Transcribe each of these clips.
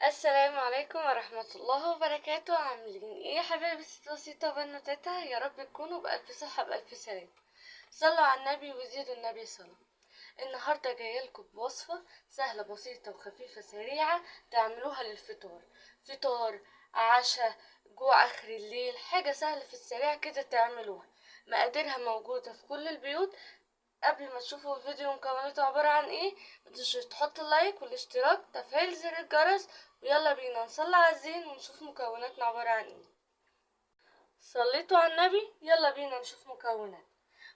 السلام عليكم ورحمة الله وبركاته. عاملين ايه يا حبايبي؟ ست بسيطة بنوتتها، يا رب تكونوا بألف صحة بألف سلامة. صلوا على النبي وزيدوا النبي صلاة. النهاردة جايلكم بوصفة سهلة بسيطة وخفيفة سريعة تعملوها للفطار، فطار، عشاء، جوع اخر الليل، حاجة سهلة في السريع كده تعملوها. مقاديرها موجودة في كل البيوت. قبل ما تشوفوا الفيديو مكوناته عبارة عن ايه، متنسوش تحطوا اللايك والاشتراك، تفعيل زر الجرس، ويلا بينا نصلي على الزين ونشوف مكوناتنا عبارة عن ايه. صليتوا على النبي، يلا بينا نشوف مكوناتنا.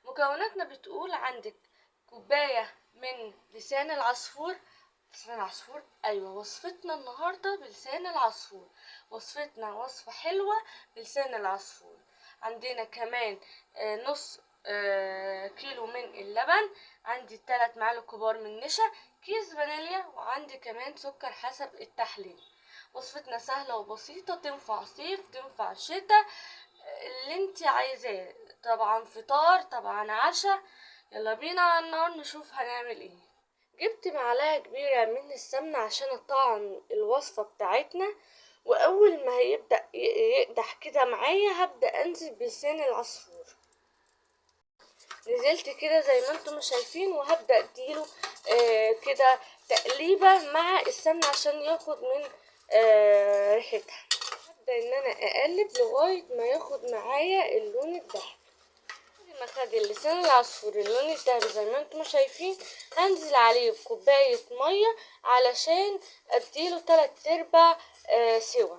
مكوناتنا بتقول عندك كوباية من لسان العصفور. لسان العصفور، ايوه وصفتنا النهاردة بلسان العصفور، وصفتنا وصفة حلوة بلسان العصفور. عندنا كمان نص كيلو من اللبن، عندي 3 معالق كبار من نشا، كيس فانيليا، وعندي كمان سكر حسب التحليل. وصفتنا سهلة وبسيطة، تنفع صيف تنفع شتاء، اللي انت عايزاه، طبعا فطار طبعا عشاء. يلا بينا على النار نشوف هنعمل ايه. جبت معلقة كبيرة من السمنة عشان اطعم الوصفة بتاعتنا، واول ما هيبدأ يقدح كده معايا هبدأ انزل بلسان العصفور. نزلت كده زي ما انتم شايفين، وهبدأ اديله كده تقليبة مع السمنة عشان ياخد من ريحتها. هبدأ ان انا اقلب لغاية ما ياخد معايا اللون الذهبي. بعد ما خد اللسان العصفور اللون الذهبي زي ما انتم شايفين، هنزل عليه بكوباية مية علشان اديله 3/4 سوا.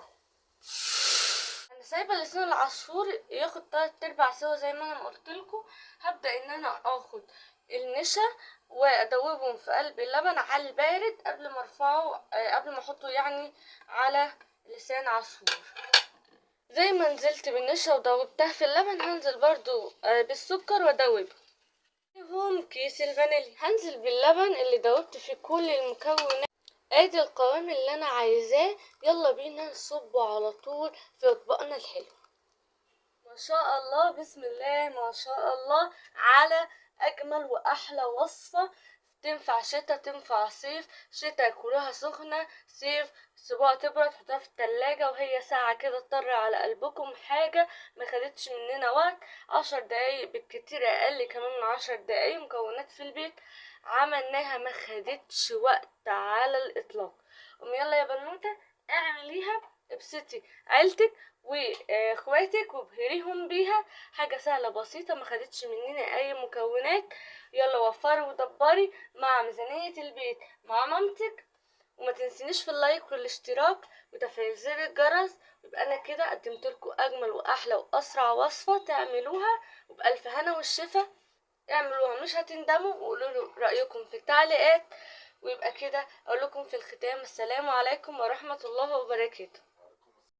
انا سايبه لسان العصفور ياخد 3/4 سوا زي ما انا قلت لكم. هبدا ان انا اخد النشا وادوبهم في قلب اللبن على البارد قبل ما ارفعه، قبل ما احطه يعني على لسان عصفور. زي ما نزلت بالنشا ودوبتها في اللبن، هنزل برضو بالسكر وادوبه. هم كيس الفانيليا، هنزل باللبن اللي دوبت فيه كل المكونات. ادي القوام اللي انا عايزاه. يلا بينا نصبه على طول في اطباقنا الحلوة. ما شاء الله، بسم الله ما شاء الله على اجمل واحلى وصفه. تنفع شتا تنفع صيف، شتا كلها سخنة، صيف سيبوها تبرد تحطوها في التلاجة وهي ساعة كده تطر على قلبكم. حاجة ما خدتش مننا وقت، 10 دقايق بالكتير، اقل كمان من 10 دقايق. مكونات في البيت عملناها، ما خدتش وقت على الاطلاق. قوم يلا يا بنوته اعمليها، ابسطي عيلتك واخواتك وابهريهم بيها. حاجة سهلة بسيطة ما خدتش مننا اي مكونات. يلا وفري ودبري مع ميزانية البيت مع مامتك، وما تنسينيش في اللايك والاشتراك وتفعيل زر الجرس. ويبقى انا كده قدمت لكم اجمل واحلى واسرع وصفه تعملوها، وبالف هنا والشفا. اعملوها مش هتندموا، وقولوا رايكم في التعليقات. ويبقى كده اقول لكم في الختام السلام عليكم ورحمة الله وبركاته.